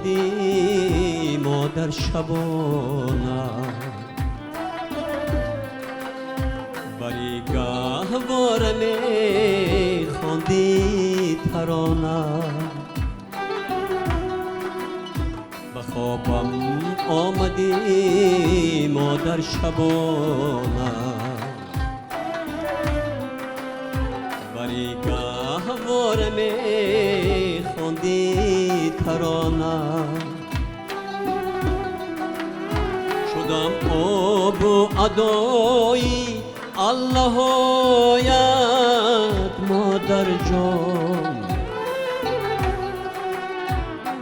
омадӣ модар шабона, бари гаҳвора мехондӣ тарона. Ба хобам омадӣ модар шабона, бари гаҳвора мехондӣ тарона. Шудам обу адои Аллоҳоят модарҷон,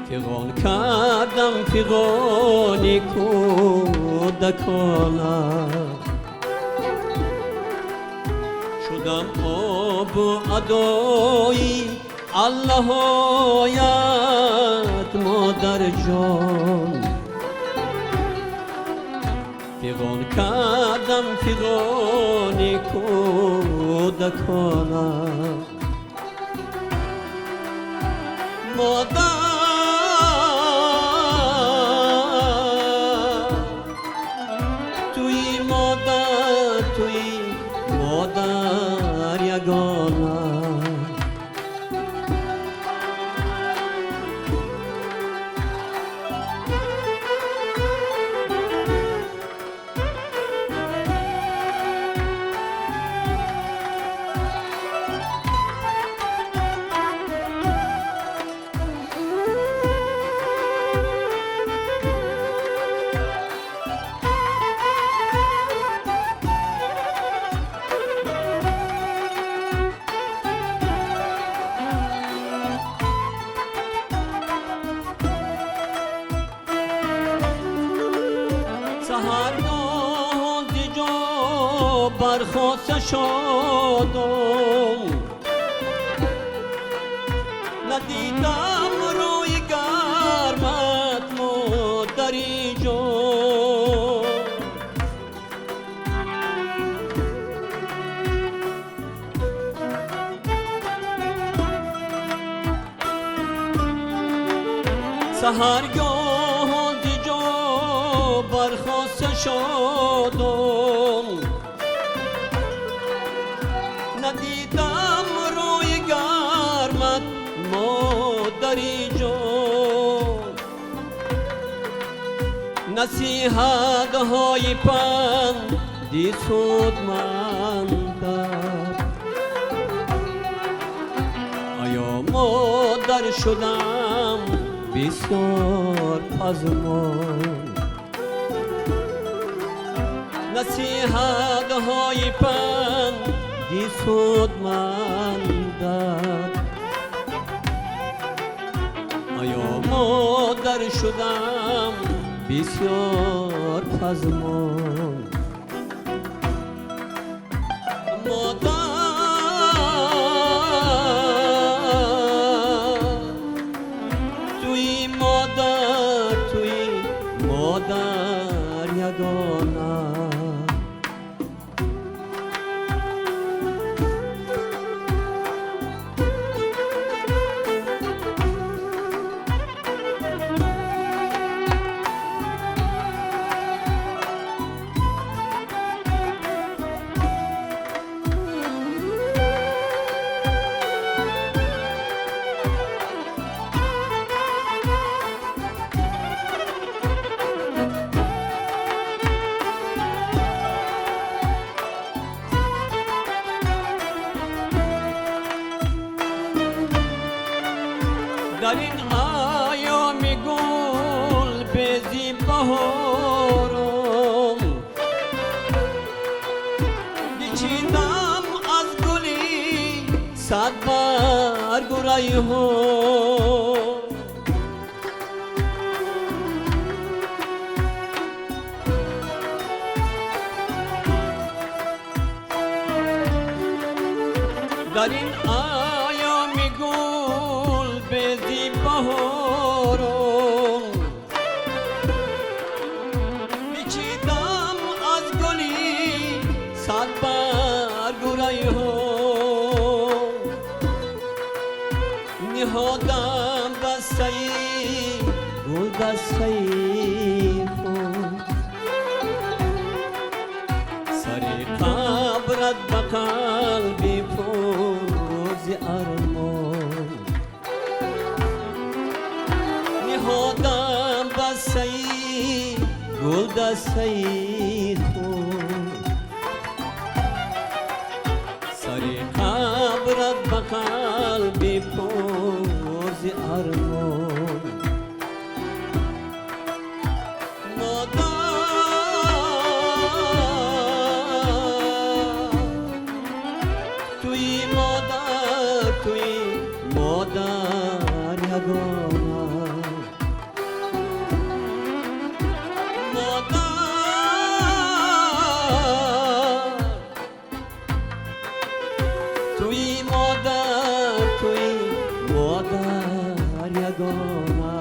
фиғон кардам фиғони кӯдакона. Шудам обу адои Аллоҳоят модарҷон, фиғон кардам фиғони кӯдакона. Модар туи, модар туи, модар ягона. Саҳаргоҳ ҷо бархоста шодам, надидам рӯи гармат модари ҷон. Саҳаргоҳ ҷо бархоста шодам, надидам рӯи гармат модари ҷон. Насиҳатҳои панди судмандат, оё модар шудам бисёр пазмон. Насиҳатҳои панди судмандат, оё модар шудам бисёр пазмон. Модар туи, модар туи, модар ягона. Дар ин айёми гул бези баҳорам, бичидам аз гули сад баргу райҳон. Дар ин айёми гул бези баҳорам, бичидам аз гули сад баргу райҳон. Ниҳодам ба саи гулдастаи худ. Сари қабрат ба қалби пур зи армон ниҳодам бастаи гулдастаи худ. Сари қабрат ба қалби пур зи армон. Модар, туи модар, туи модар ягона. Модар, туи модар, туи модар ягона.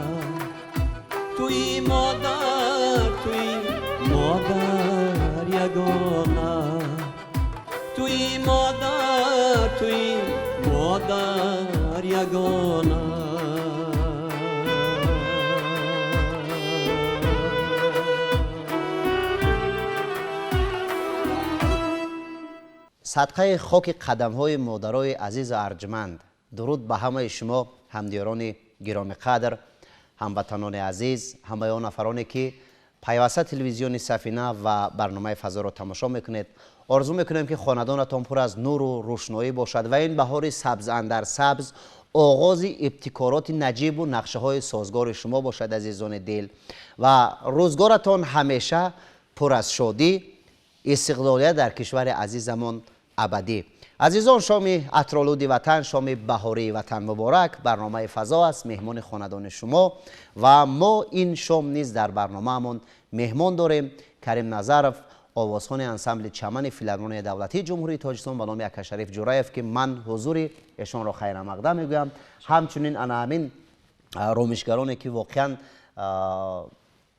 Туи модар, туи модар ягона. Туи модар, туи модар ягона. Садқаи хоки қадамҳои модарои азизу арҷманд, дуруд ба ҳамаи шумо ҳамдиёрони гиромиқадр, ҳамватанони азиз, ҳамаи он нафароне ки пайваста телевизиони Сафина ва барномаи фазоро тамошо мекунед. Орзу мекунем ки хонадонатон пур аз нуру рӯшноӣ бошад ва ин баҳори сабз андар сабз оғози ибтикороти наҷибу нақшаҳои созгори шумо бошад, азизони дил, ва рӯзгоратон ҳамеша пур аз шодӣ, истиқлолият дар кишвари азизамон абадӣ. Азизон, шоми атролуди ватан, шоми баҳории ватан муборак. Барномаи фазо аст, меҳмони хонадони шумо ва мо ин шом низ дар барномаамон меҳмон дорем. Карим Назаров, овозхони ансамбли Чамани Филармонияи давлатии Ҷумҳурии Тоҷикистон ба номи Акашариф Ҷураев, ки ман ҳузури эшонро хайрамақдам мегӯям. Ҳамчунин ана ҳамин ромишгароне ки воқеан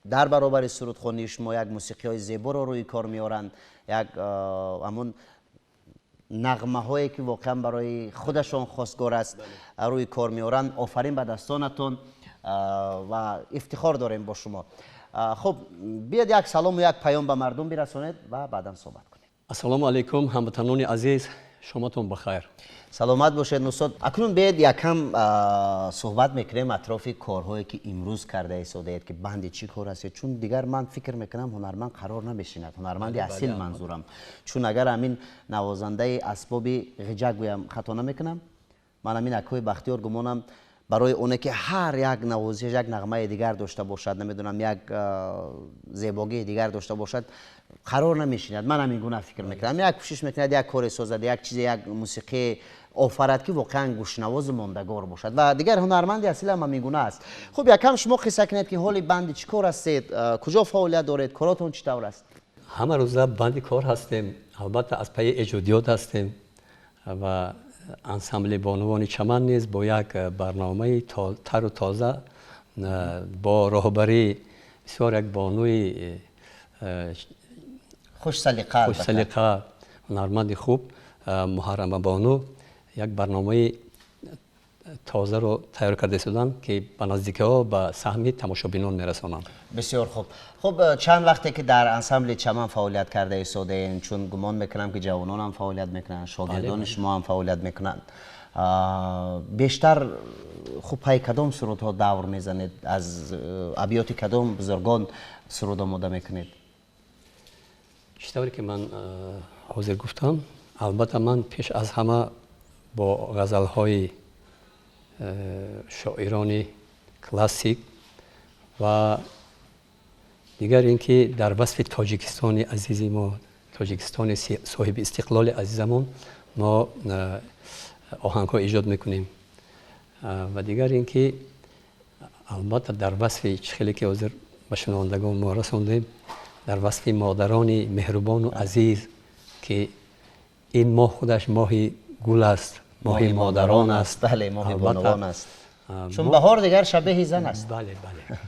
дар баробари сурудхонии шумо як мусиқиҳои зеборо рӯи кор меоранд, як ҳамун нағмаҳое ки воқеан барои худашон хосгор аст рӯи кор меоранд. Офарин ба дастонатон ва ифтихор дорем бо шумо. Хуб, биёд як салому як паём ба мардум бирасонед ва баъдан суҳбат кунем. Ассалому алайкум, ҳамватанони азиз, шоматон бахайр. Саломат бошед, устод. Акнун биёед якам суҳбат мекунем атрофи корҳое ки имрӯз карда истодаед, ки банди чӣ кор ҳастед, чун дигар ман фикр мекунам ҳунарманд қарор намешинад, ҳунарманди асил манзурам. Чун агар ҳамин навозандаи асбоби ғиҷак гӯям хато намекунам, ман ҳамин акои Бахтиёр гумонам барои оне ки ҳар як навозиш як нағмаи дигар дошта бошад, намедонам, як зебогии дигар дошта бошад, қарор намешинад. Ман ҳамин гуна фикр мекунам. Як кӯшиш мекунад, як коре созад, як чизе, як мусиқӣ офарад ки воқеан гӯшнавозу мондагор бошад ва дигар ҳунарманди асил ҳам ҳамин гуна аст. Хуб, якам шумо қисса кунед ки ҳоли банди чӣ кор ҳастед, куҷо фаъолият доред, коротон чӣ тавр аст? Ҳама рӯза банди кор ҳастем, албатта аз пайи эҷодиёт ҳастем ва ансамбли бонувони Чаман низ бо як барномаи тару тоза бо роҳбарии бисёр як бонуи хушсалиқа, хушсалиқа, ҳунарманди хуб Муҳаррама бону як барномаи тозаро тайёр карда истоданд ки ба наздикиҳо ба саҳми тамошобинон мерасонанд. Бисёр хуб. Хуб, чанд вақте ки дар ансамбли Чаман фаъолият карда истодаем, чун гумон мекунам ки ҷавонон ҳам фаъолият мекунанд, шогирдони шумо ҳам фаъолият мекунанд. Бештар хуб пай кадом сурудҳо давр мезанед, аз абёти кадом бузургон суруд омода мекунед? Чӣ тавре ки ман ҳозир гуфтам, албатта ман пеш аз ҳама бо ғазалҳои шоирони классик ва дигар ин ки дар васфи Тоҷикистони азизи мо, Тоҷикистони соҳиби истиқлоли азизамон мо оҳангҳо эҷод мекунем ва дигар ин ки албатта дар васфи чӣ хеле ки ҳозир ба шунавандагон мо расондем, дар васфи модарони меҳрубону азиз ки ин моҳ худаш моҳи гул аст, моҳи модарон аст. Бале, моҳи бонувон аст. Чун баҳор дигар шабеҳи зан аст. Бале, бале.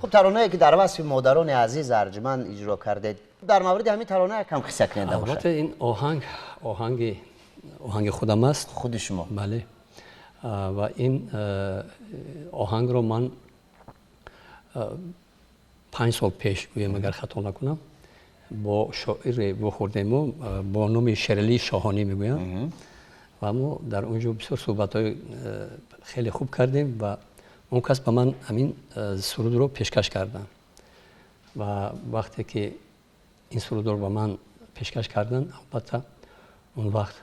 Хуб, таронае ки дар васфи модарони азиз арҷманд иҷро кардед, дар мавриди ҳамин тарона якам қисса кунед. Албатта ин оҳанг оҳанги худам аст. Худи шумо? Бале. Ва ин оҳангро ман 5 сол пеш гӯям, агар хато накунам, бо шоире вохӯрдему бо номи Шералии Шоҳонӣ мегӯям, ва мо дар он ҷо бисёр суҳбатҳои хеле хуб кардем ва он кас ба ман ҳамин сурудро пешкаш карданд. Ва вақте ки ин сурудро ба ман пешкаш карданд, албатта он вақт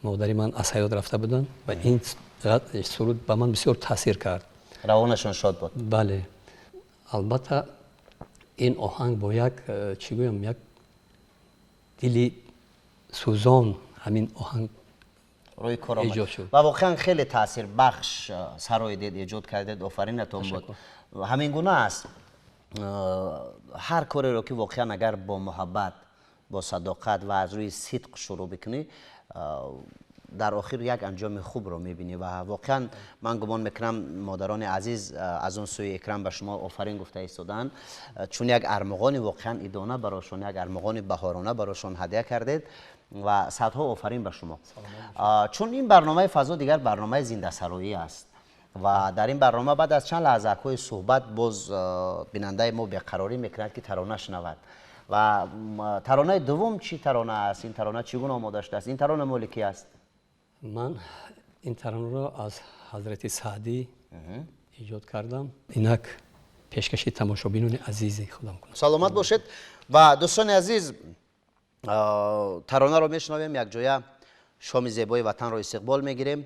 модари ман аз ҳаёт рафта буданд ва ин суруд ба ман бисёр таъсир кард. Равонашон шод буд. Бале, албатта ин оҳанг бо як, чӣ гӯям, як дили сӯзон ҳамин оҳанг рӯи кор омад ва воқеан хеле таъсирбахш сароидед, эҷод кардед. Офаринатон буд. Ҳамин гуна аст ҳар кореро ки воқеан агар бо муҳаббат, бо садоқат ва аз рӯи сидқ шурӯъ бикунӣ, дар охир як анҷоми хубро мебинӣ. Ва воқеан ман гумон мекунам модарони азиз аз он сӯи экран ба шумо офарин гуфта истодаанд, чун як армуғони воқеан идона барошон, як армуғони баҳорона барошон ҳадя кардед ва садҳо офарин ба шумо. Чун ин барномаи фазо дигар барномаи зиндасароӣ аст ва дар ин барнома баъд аз чанд лаҳзаҳои суҳбат боз бинандаи мо беқарорӣ мекунад ки тарона шунавад. Ва таронаи дуввум чӣ тарона аст? Ин тарона чӣ гуна омода шудааст? Ин тарона моли кӣ аст? Ман ин таронаро аз ҳазрати Саъдӣ эҷод кардам. Инак пешкаши тамошобинони азизи худам кунам. Саломат бошед. Ва дӯстони азиз, таронаро мешунавем, якҷоя шоми зебои ватанро истиқбол мегирем.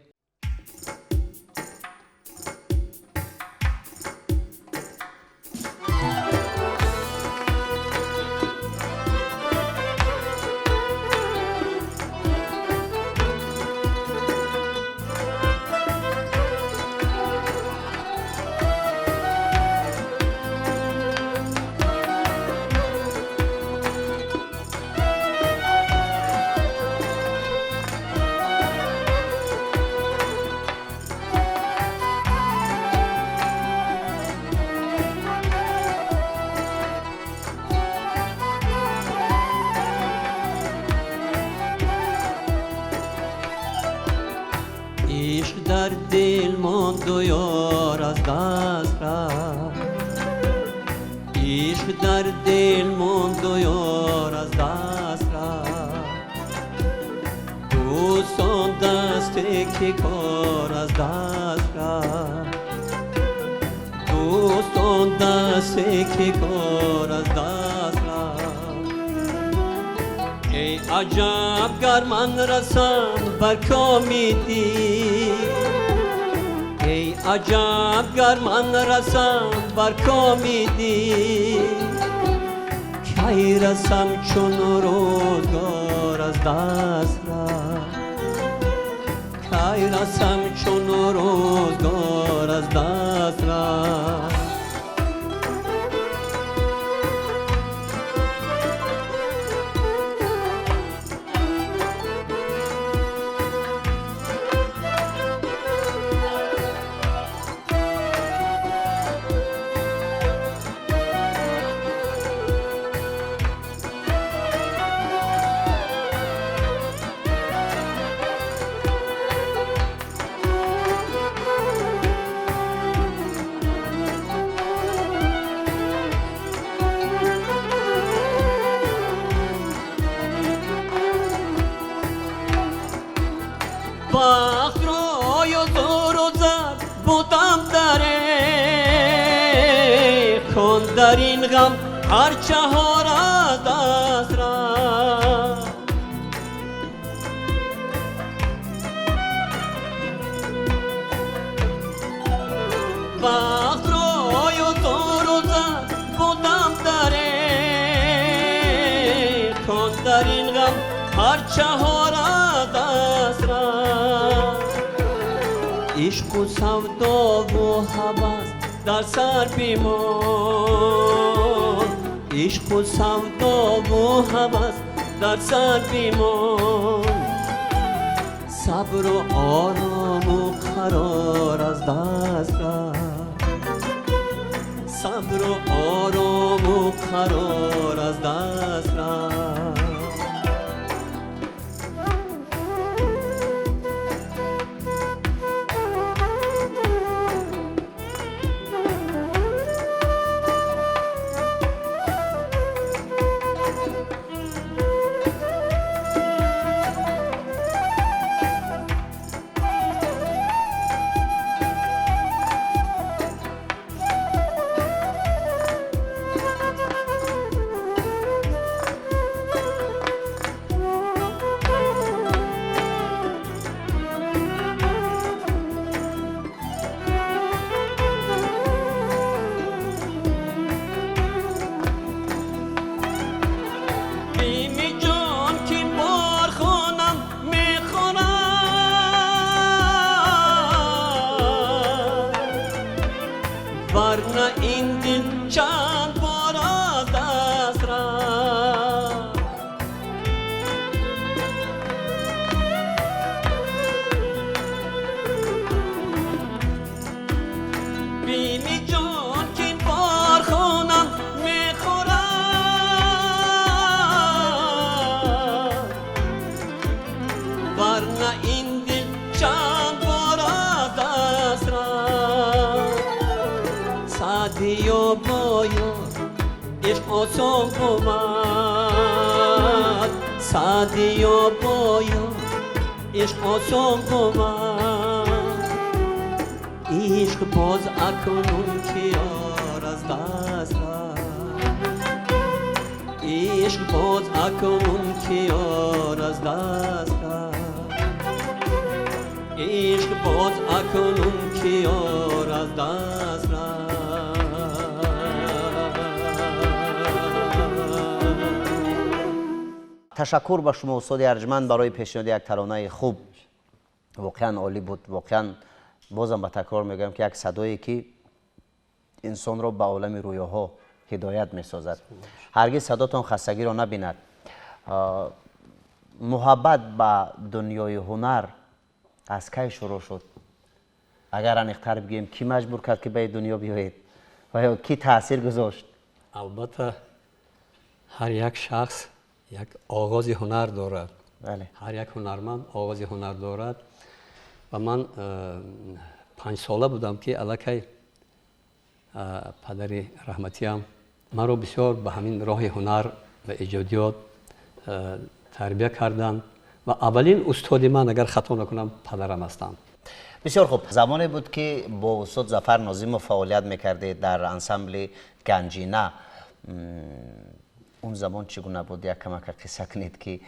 Дар дил монд ва ёр аз даст рафт, ишқ дар дил монд ва ёр аз даст рафт, дӯстон дасте ки кор аз даст рафт, дӯстон дасте ки кор аз даст рафт. Эй аҷаб гар ман расам бар коми дил, эй аҷаб гар ман расам бар коми дил, кай расам чун рӯзгор аз даст рафт, кай расам чун рӯзгор аз даст рафт. Дар ин ғам ҳар чаҳор аз даст рафт, бахтро ёзору зад будам дареғ, кон дар ин ғам ҳар чаҳор аз даст рафт. Ишқу савдову ҳавас дар сар бимон, ишқу савдову ҳавас дар сар бимон, сабру орому қарор аз даст рафт, сабру орому қарор аз даст рафт. Ишқ осон буд, Саъдиё бо ёр ишқ осон буд. Ишқ боз акнун ки ёр аз даст рафт, ишқ боз акнун ки ёр аз даст рафт, ишқ боз акнун ки ёр аз даст рафт. Ташаккур ба шумо, устоди арҷманд, барои пешниҳоди як таронаи хуб. Воқеан олӣ буд. Воқеан бозам ба такрор мегӯям, ки як садое ки инсонро ба олами рӯёҳо ҳидоят месозад. Ҳаргиз садотон хастагиро набинад. Муҳаббат ба дунёи ҳунар аз кай шурӯъ шуд? Агар аниқтар бигӯем, кӣ маҷбур кард, ки ба ин дунё биёед ва ё кӣ таъсир гузошт? Албатта, ҳар як шахс як оғози ҳунар дорад. Ҳар як ҳунарманд оғози ҳунар дорад. Ва ман 5 сола будам, ки аллакай падари раҳматиям маро бисёр ба ҳамин роҳи ҳунар ва эҷодиёт тарбия карданд ва аввалин устоди ман, агар хато накунам, падарам ҳастанд. Бисёр хуб. Замоне буд, ки бо устод Зафар Нозимов фаъолият мекардед дар ансамбли Ганҷина. Он замон чӣ гуна буд? Як камака қисса кунед, ки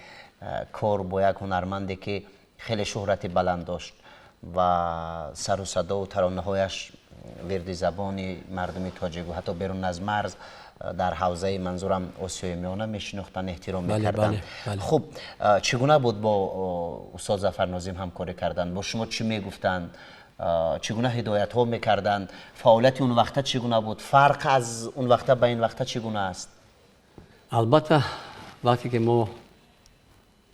кор бо як ҳунарманде, ки хеле шӯҳрати баланд дошт ва сару садову таронаҳояш вирди забони мардуми тоҷик ва ҳатто берун аз марз, дар ҳавзаи, манзурам, Осиёи Миёна мешинохтанд, эҳтиром мекарданд. Хуб, чӣ гуна буд бо устод Зафар Нозим ҳамкорӣ кардан? Бо шумо чӣ мегуфтанд? Чӣ гуна ҳидоятҳо мекарданд? Фаъолияти он вақта чӣ гуна буд? Фарқ аз он вақта ба ин вақта чӣ гуна аст? Албатта, вақте ки мо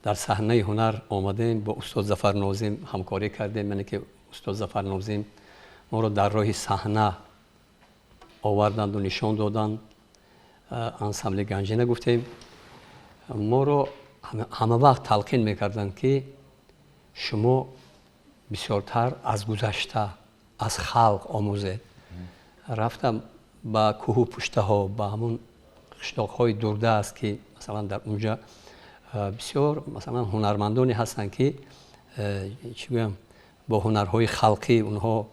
дар саҳнаи ҳунар омадем, бо устод Зафар Нозим ҳамкорӣ кардем, яъне ки устод Зафар Нозим моро дар роҳи саҳна оварданду нишон доданд. Ансамбли Ганҷина гуфтем, моро ҳама вақт талқин мекарданд, ки шумо бисёртар аз гузашта, аз халқ омӯзед. Рафтам ба кӯҳу пуштаҳо, ба ҳамун қишлоқҳои дурдаст, ки масалан дар унҷа бисёр, масалан, ҳунармандоне ҳастанд, ки чӣ гӯям, бо ҳунарҳои халқӣ онҳо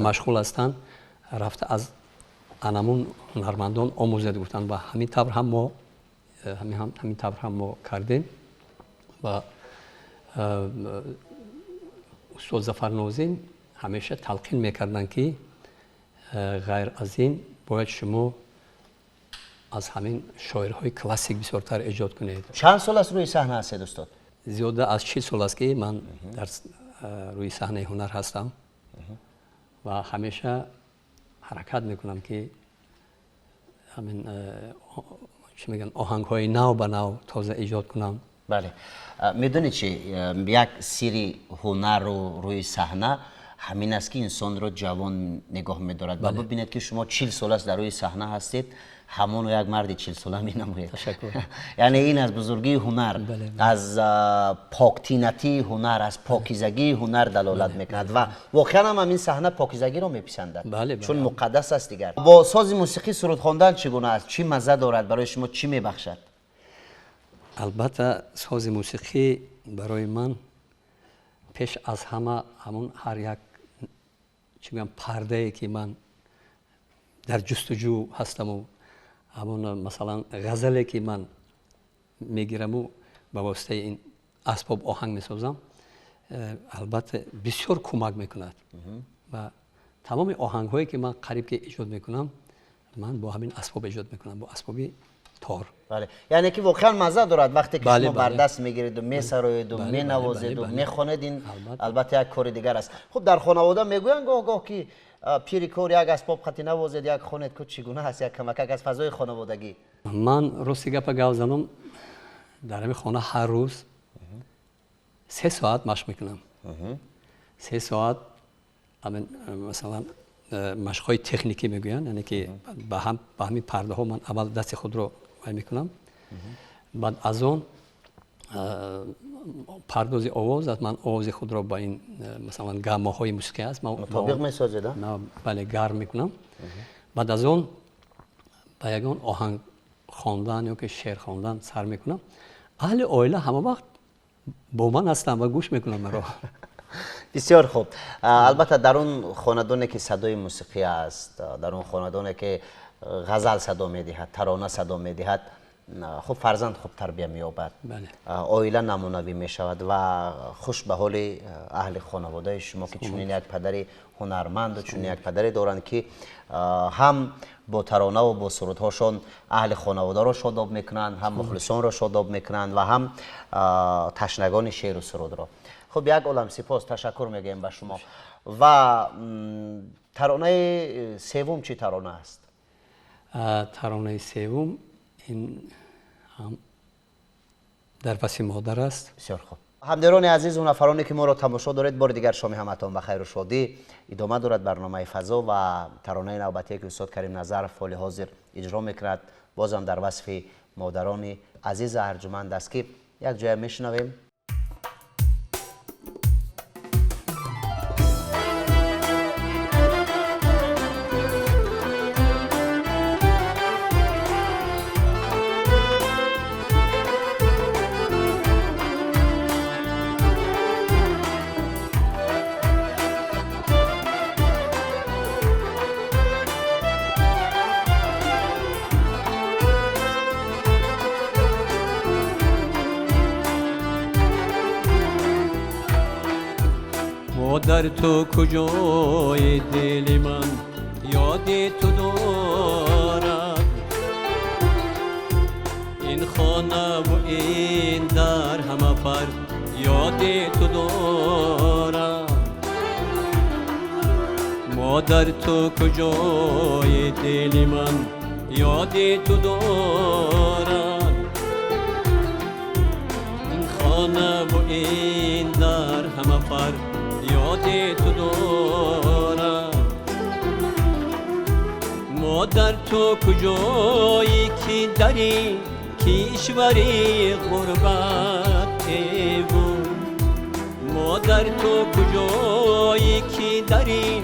машғул ҳастанд. Рафта аз анамун ҳунармандон омӯзед, гуфтанд, ва ҳамин тавр ҳам мо ҳамин тавр ҳам мо кардем. Ва устод Зафар Нозим ҳамеша талқин мекарданд, ки ғайр аз ин бояд шумо аз ҳамин шоирҳои классик бисёртар эҷод кунед. Чанд сол аст рӯи саҳна ҳастед, устод? Зиёда аз 40 сол аст, ки ман дар рӯи саҳнаи ҳунар ҳастам ва ҳамеша ҳаракат мекунам, ки ҳамин, чӣ мегӯянд, оҳангҳои нав ба нав тоза эҷод кунам. Бале, медонед чи, як сирри ҳунару рӯи саҳна ҳамин аст, ки инсонро ҷавон нигоҳ медорад. Ва бибинед, ки шумо 40 сол аст дар рӯи саҳна ҳастед, ҳамоно як марди 40-сола менамоед. Ташаккур. Яъне ин аз бузургии ҳунар, аз поктинатии ҳунар, аз покизагии ҳунар далолат мекунад. Ва воқеан ҳам ҳамин саҳна покизагиро меписандад, чун муқаддас аст. Дигар бо сози мусиқӣ суруд хондан чӣ гуна аст? Чӣ мазза дорад барои шумо, чӣ мебахшад? Албатта, сози мусиқӣ барои ман пеш аз ҳама ҳамун ҳар як, чӣ гӯям, пардае, ки ман дар ҷустуҷӯ ҳастаму ҳамон, масалан, ғазале, ки ман мегираму ба воситаи ин асбоб оҳанг месозам, албатта, бисёр кӯмак мекунад. Ва тамоми оҳангҳое, ки ман қариб ки эҷод мекунам, ман бо ҳамин асбоб эҷод мекунам, бо асбоби тор. Бале, яъне ки воқеан мазза дорад, вақте ки шумо бар даст мегиреду месароеду менавозеду мехонед. Ин албатта як кори дигар аст. Хуб, дар хонавода мегӯянд гоҳ гоҳ, ки пири кор, як асбоб қати навозед, як хонед ку? Чӣ гуна ҳаст, як камакак аз фазои хонаводагӣ? Ман рости гапа гап занам, дар ҳамин хона ҳар рӯз 3 соат машқ мекунам. 3 соат, масалан, машқҳои техникӣ мегӯянд, яъне ки ба ҳамин пардаҳо ман аввал дасти худро вай мекунам, баъд аз он пардози овоз аст, ман овози худро ба ин, масалан, гаммаҳои мусиқӣ аст. Мутобиқ месозед? Бале, гарм мекунам. Баъд аз он ба ягон оҳанг хондан ё ки шеър хондан сар мекунам, аҳли оила ҳама вақт бо ман ҳастанд ва гӯш мекунанд маро. Бисёр хуб. Албатта, дар он хонадоне ки садои мусиқӣ аст, дар он хонадоне ки ғазал садо медиҳад, тарона садо медиҳад, хуб, фарзанд хуб тарбия меёбад, оила намунавӣ мешавад. Ва хуш ба ҳоли аҳли хонаводаи шумо, ки чунин як падари ҳунарманду чунин як падаре доранд, ки ҳам бо таронаву бо сурудҳошон аҳли хонаводаро шодоб мекунанд, ҳам мухлисонро шодоб мекунанд ва ҳам ташнагони шеъру сурудро. Хуб, як олам сипос, ташаккур мегӯем ба шумо. Ва таронаи севум чӣ тарона аст? Таронаи севум ин ҳам дар васфи модар аст. Бисёр хуб. Ҳамдиёрони азиз, он нафароне ки моро тамошо доред, бори дигар шоми ҳаматон ба хайру шодӣ. Идома дорад барномаи «Фазо» ва таронаи навбатие, ки устод Карим Назаров ҳоли ҳозир иҷро мекунад, бозам дар васфи модарони азизу арҷуманд аст, ки як ҷоя мешунавем. Модар, ту куҷои, дили ман ёди ту дорад. Ин хонаву ин дар ҳама фар ёди ту дорад. Модар, ту куҷои, дили ман ёди ту дорад. Ин хонаву ин дар ҳама фар ёди ту дорад. Модар, ту куҷоӣ, ки дар ин кишвари ғурбат эву. Модар, ту куҷоӣ, ки дар ин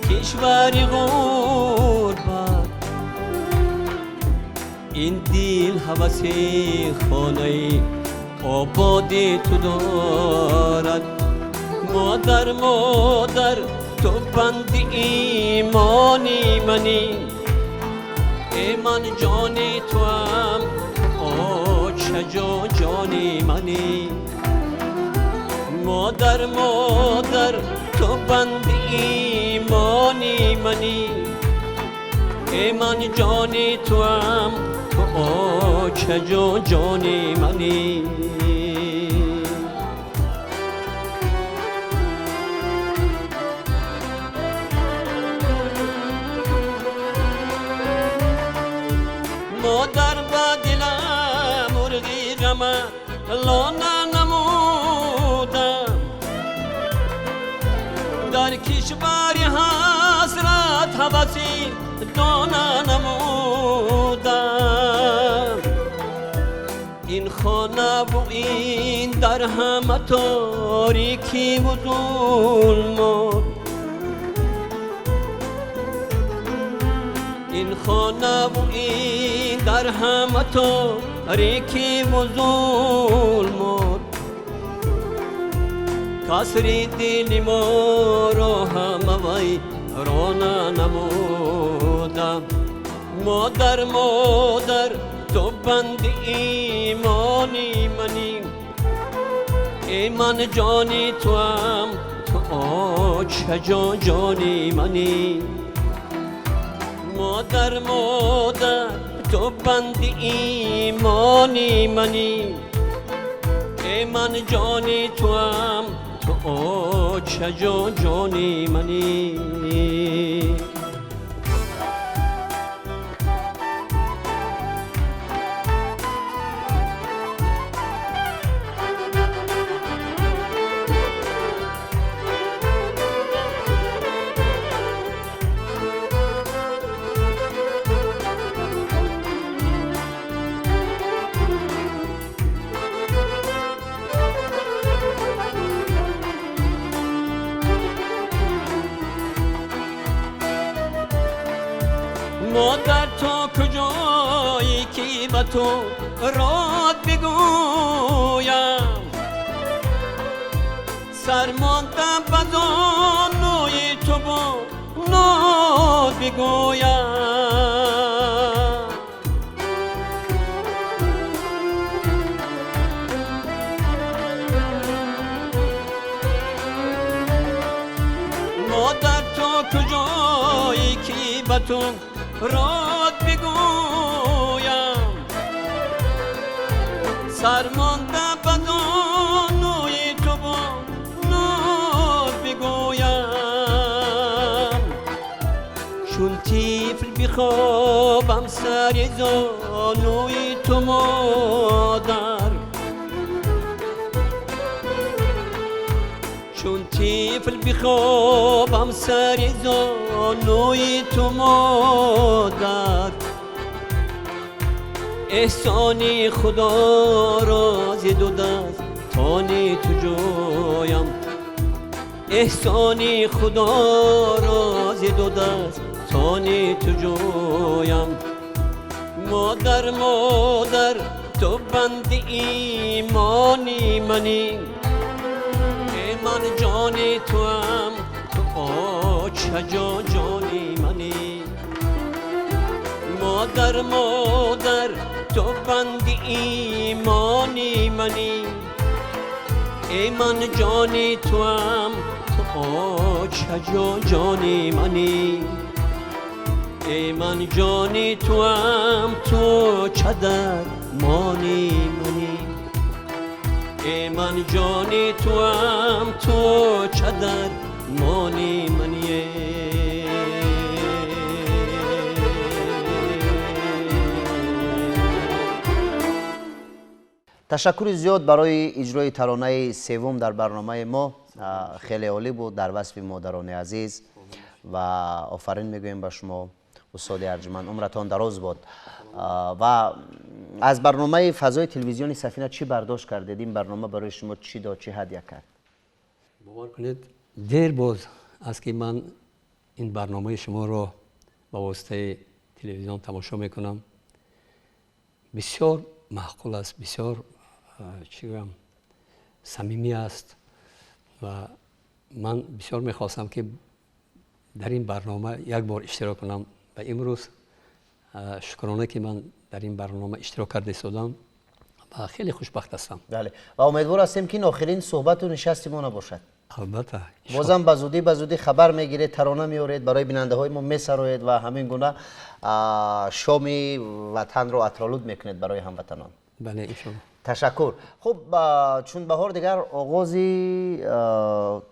кишвари ғурбат ин дил ҳаваси хонаи ободи ту дорад. Модар, модар, ту банди имони мани, э ман ҷони туам, очаҷо ҷони мани. Модар, модар, ту банди имони мани, э ман ҷони туам, ту очаҷо ҷони мани. Модар, ба дилам мурғи ғама лона намудам, дар кишвари ҳасрат ҳаваси дона намудам. Ин хонаву ин дар ҳама торикиву зулмот, ин хонаву ин дар ҳама торикиву зулмот касри дили моро ҳама вайрона намудам. Модар, модар, ту банди имони мани, э ман ҷони туам, ту очаҷо ҷони мани. Модар, модар, ту банди имони мани, э ман ҷони туам, ту очаҷо ҷони мани. Модар, ту куҷоӣ, ки ба ту рад бигӯям, сармонда ба зонуи ту бо нод бигӯям. Модар, ту куҷое ки ба ту рад бигӯям, сармонда ба зонуи ту бо нод бигӯям. Чун тифл бихобам сари зонуи ту модар, чун тифл бихобам сари зонуи ту модар, эҳсони Худо рози ду даст тони ту ҷоям, эҳсони Худо рози ду даст тони ту ҷоям. Модар, модар, ту банди имони мани, ман ҷони туам, ту оча ҷони мани. Модар, модар, ту банди имони мани, ман ҷони туам, ту оча ҷони мани. Ман ҷони туам, ту чадармони мани. Ман ҷони туам, ту чадармони мани. Ташаккури зиёд барои иҷрои таронаи севум дар барномаи мо. Хеле олӣ буд дар васфи модарони азиз ва офарин мегӯем ба шумо, устоди арҷманд, умратон дароз бод. Ва аз барномаи фазои телевизиони Сафина чӣ бардошт кардед? Ин барнома барои шумо чӣ дод, чӣ ҳадя кард? Бовар кунед, дер боз аст ки ман ин барномаи шуморо ба воситаи телевизион тамошо мекунам. Бисёр маъқул аст, бисёр чӣ гӯям, самимӣ аст ва ман бисёр мехостам ки дар ин барнома як бор иштирок кунам ва имрӯз шукрона ки ман дар ин барнома иштирок карда истодам ва хеле хушбахт ҳастам. Бале, ва умедвор ҳастем ки ин охирин суҳбату нишасти мо набошад. Албатта. Бозам ба зудӣ ба зудӣ хабар мегиред, тарона меоред, барои бинандаҳои мо месароед ва ҳамин гуна шоми ватанро атролуд мекунед барои ҳамватанон. Бале, иншоалло. Ташаккур. Хуб, чун баҳор дигар оғози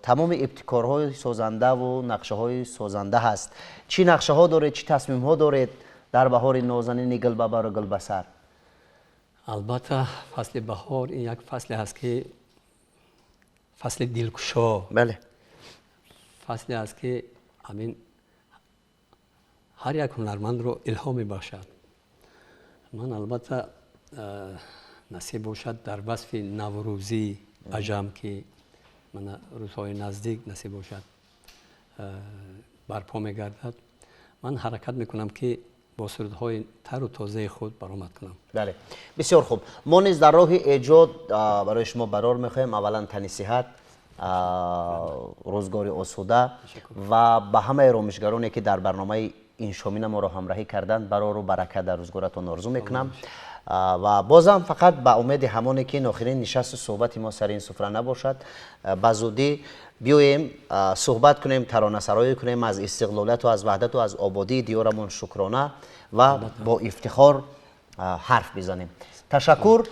тамоми ибтикорҳои созандаву нақшаҳои созанда ҳаст. Чӣ нақшаҳо доред, чӣ тасмимҳо доред дар баҳори нозанини гулбабару гулбасар? Албатта, фасли баҳор ин як фасле ҳаст ки фасли дилкушо. Бале. Фасле ҳаст ки ҳамин ҳар як ҳунармандро илҳом мебахшад. Ман албатта насиб бошад дар васфи наврӯзӣ аҷам ки мана рӯзҳои наздик насиб бошад барпо мегардад, ман ҳаракат мекунам ки бо сурудҳои тару тозаи худ баромад кунам. Бале, бисёр хуб. Мо низ дар роҳи эҷод барои шумо барор мехоҳем. Аввалан тани сиҳат, рӯзгори осуда ва ба ҳамаи ромишгароне ки дар барномаи ин шомина моро ҳамроҳӣ карданд барору баракат дар рӯзгоратон орзу мекунам. Ва бозам фақат ба умеди ҳамоне ки охирин нишасту суҳбати мо сари ин суфра набошад, ба зудӣ биёем суҳбат кунем, таронасароӣ кунем аз истиқлолияту аз ваҳдату аз ободии диёрамон шукрона ва бо ифтихор ҳарф бизанем. Ташаккур.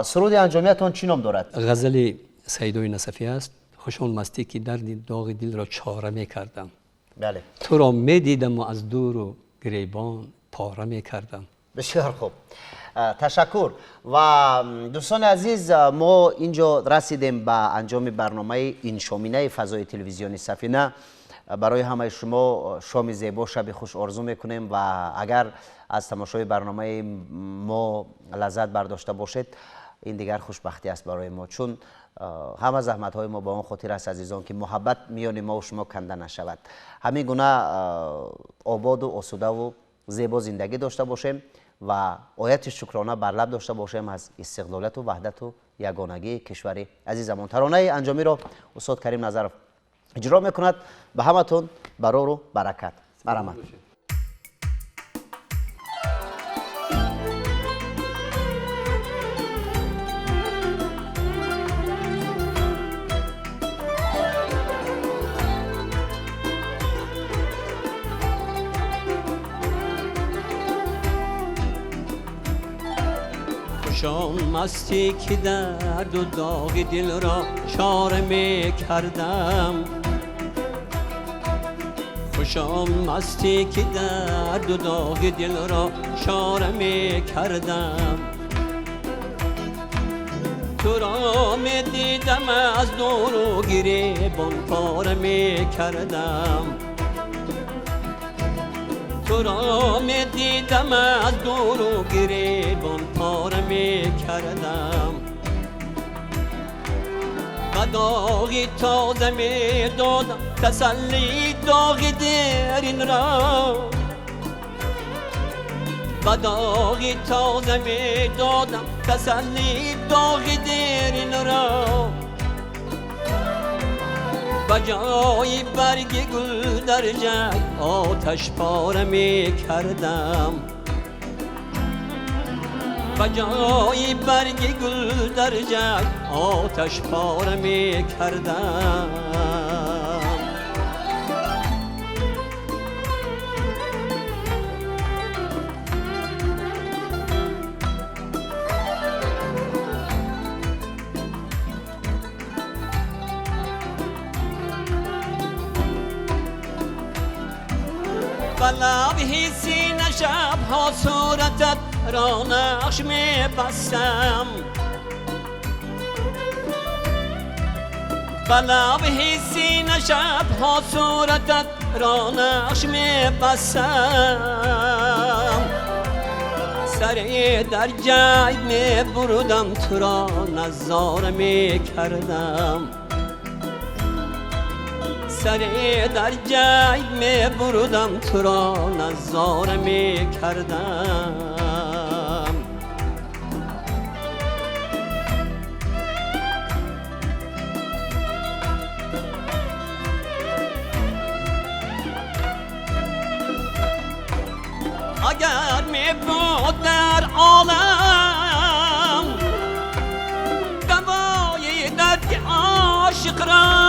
Суруди анҷомиятон чӣ ном дорад? Ғазали Саидои Насафӣ аст. Хушон мастӣ ки дарди доғи дилро чора мекардам. Бале. Туро медидаму аз дуру гиребон пора мекардам. Бисёр хуб. Ташаккур. Ва дӯстони азиз, мо инҷо расидем ба анҷоми барномаи иншоминаи фазои телевизиони Сафина. Барои ҳамаи шумо шоми зебо, шаби хуш орзу мекунем ва агар аз тамошои барномаи мо лаззат бардошта бошед, ин дигар хушбахтӣ аст барои мо, чун ҳама заҳматҳои мо ба он хотир аст, азизон, ки муҳаббат миёни мо шумо канда нашавад. Ҳамин гуна ободу осудаву зебо зиндагӣ дошта бошем. Ва ояти шукрона бар лаб дошта бошем аз истиқлолияту ваҳдату ягонагии кишвари азизамон. Таронаи анҷомиро устод Карим Назаров иҷро мекунад. Ба ҳаматон барору баракат. Марҳамат. خوشان مستی که درد و داغ دل را چاره می کردم، خوشان مستی که درد و داغ دل را چاره می کردم. تو را می دیدم از دور و گریبان پاره می کردم، تو را می دیدم از دور و گریبان پاره می کردم. به داغی تازه می دادم تسلی داغ درین را، به داغی تازه می دادم تسلی داغ درین را. به جای برگ گل در جگ آتش پاره می کردم، به جای برگ گل در جگ آتش پاره می کردم. به لبه سینه شبها صورتت را نقش می بستم، به لبه سینه شبها صورتت را نقش می بستم. سر در جیب می بردم تو را نظاره می کردم، سر در جیب می بردم تو را نظاره می کردم. اگر می بود در عالم دوای درد عاشق را،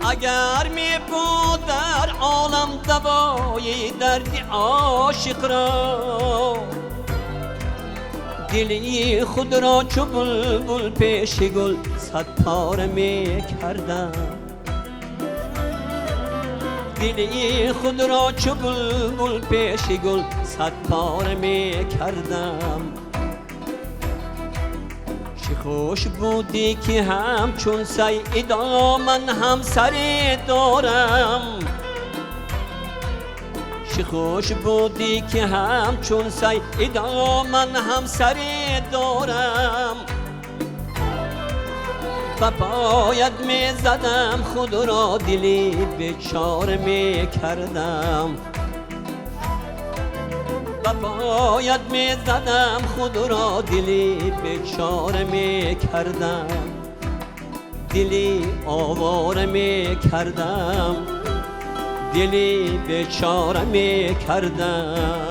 اگر می بود در عالم دوای درد عاشق را، دلی خود را چو بلبل پیش گل صد پاره می کردم، دلی خود را چو بلبل پیش گل صد پاره می کردم. چه خوش بودی که همچون سیدا من همسر دارم، چه خوش بودی که همچون سیدا من همسر دارم. به پایت می زدم خود را دلی بیچاره می کردم، به پایت می زدم خود را دلی بیچاره می کردم، دلی آواره می کردم، دلی بیچاره می کردم.